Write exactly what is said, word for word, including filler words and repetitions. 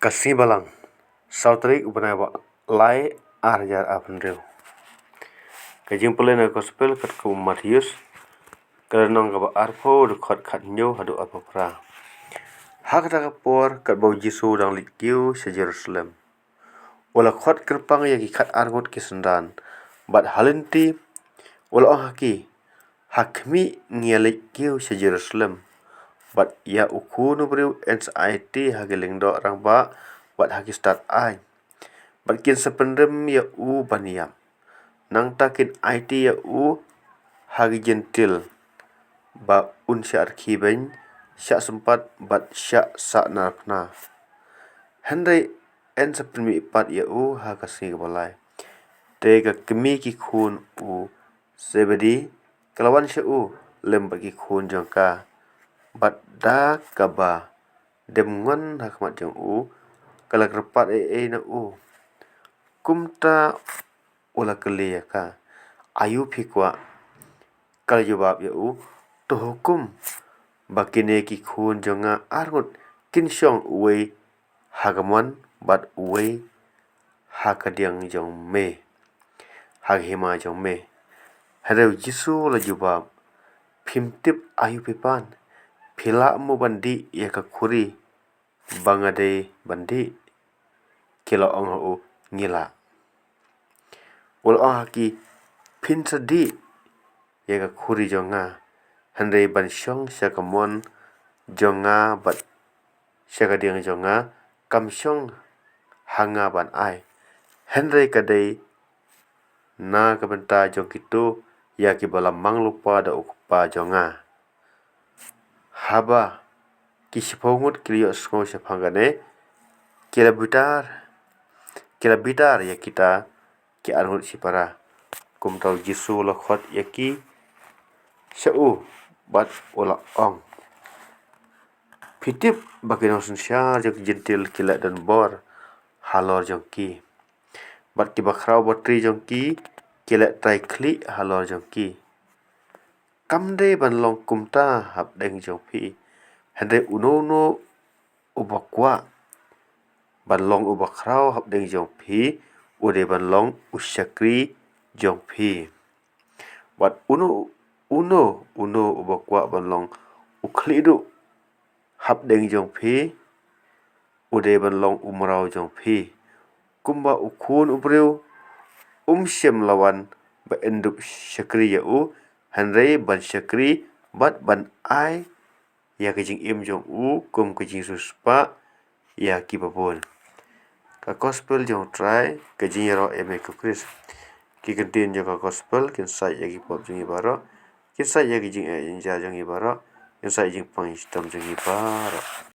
Ka Sngi Balang, saw tarik u bnai ba lai, ar hajar arphew hynriew. Ka jingpule na Gospel katkum u Mathaios, ka lynnong kaba arphew, dkhot khathynñiew haduh arphew phra. Ha kata ka por, katba u Jisu u dang leit kiew sha Jerusalem, u la khot kyrpang ïa ki khatar ngut ki synran, bad ha lynti u la ong ha ki, Ha khmih, ngi ïa leit kiew sha Jerusalem, bad ïa u Khun u briew yn sa aiti ha ki lyngdoh rangbah bad ha ki stad aiñ, bad kin sa pynrem ïa u ban ïap. Nangta kin aiti ïa u ha ki Jentil, ba un shah rkhie beiñ, shah sympat bad shah sahnarphna. Hynrei yn sa pynmih pat ïa u ha ka sngi kaba lai. Te ka kmie ki khun u Zebedi ka la wan sha u lem bad ki khun jong ka, bad da kaba dem ngon ha khmat jong u, ka la kyrpad ei ei na u. Kumta u la kylli ïa ka, Aïu phi kwah? Ka la jubab ïa u, To hukum ba kine ki khun jong nga arngut kin shong, uwei ha ka mon bad uwei ha ka diang jong me, ha ka hima jong me. Hynrei u Jisu u la jubab, Phim tip aïu phi pan. Phi lah mo ban dih ïa ka khuri ba nga dei ban dih? Ki la ong ha u, Ngi lah. U la ong ha ki, Phin sa dih ïa ka khuri jong nga, hynrei ban shong sha ka mon jong nga bad sha ka diang jong nga, kam shong ha nga ban ai, hynrei ka dei na ka bynta jong kito ïa kiba la mang lypa da u Kpa jong nga. Haba ki shiphew ngut ki la ïohsngew shaphang kane, ki la bitar, ki la bitar ïa kita ki arngut shipara. Kumta u Jisu u la khot ïa ki sha u bad u la ong, Phi tip ba ki nongsynshar jong ki Jentil ki leh donbor halor jong ki, bad kiba khraw batri jong ki ki leh trai khlieh halor jong ki. Kam dei ban long kumta hapdeng jong phi. Hynrei uno uno uba kwah ban long uba khraw hapdeng jong phi, u dei ban long u shakri jong phi. Bad uno uno uno uba kwah ban long u khlieh duh hapdeng jong phi, u dei ban long u mraw jong phi. Kumba u Khun u briew um shym la wan ba yn dup shakri ïa u, hynrei ban shakri bad ban ai ïa ka jingim jong u kum ka jingsiewspah ïa kiba bun. Ka Gospel jong u Trai, ka jingïaroh ïa me ko Khrist. Ki kyntien jong ka Gospel kin sait ïa ki pop jong ngi baroh, kin sait ïa ki jingeh jingja jong ngi baroh, kin sait ïa ki jingpang jingshitom jong ngi baroh.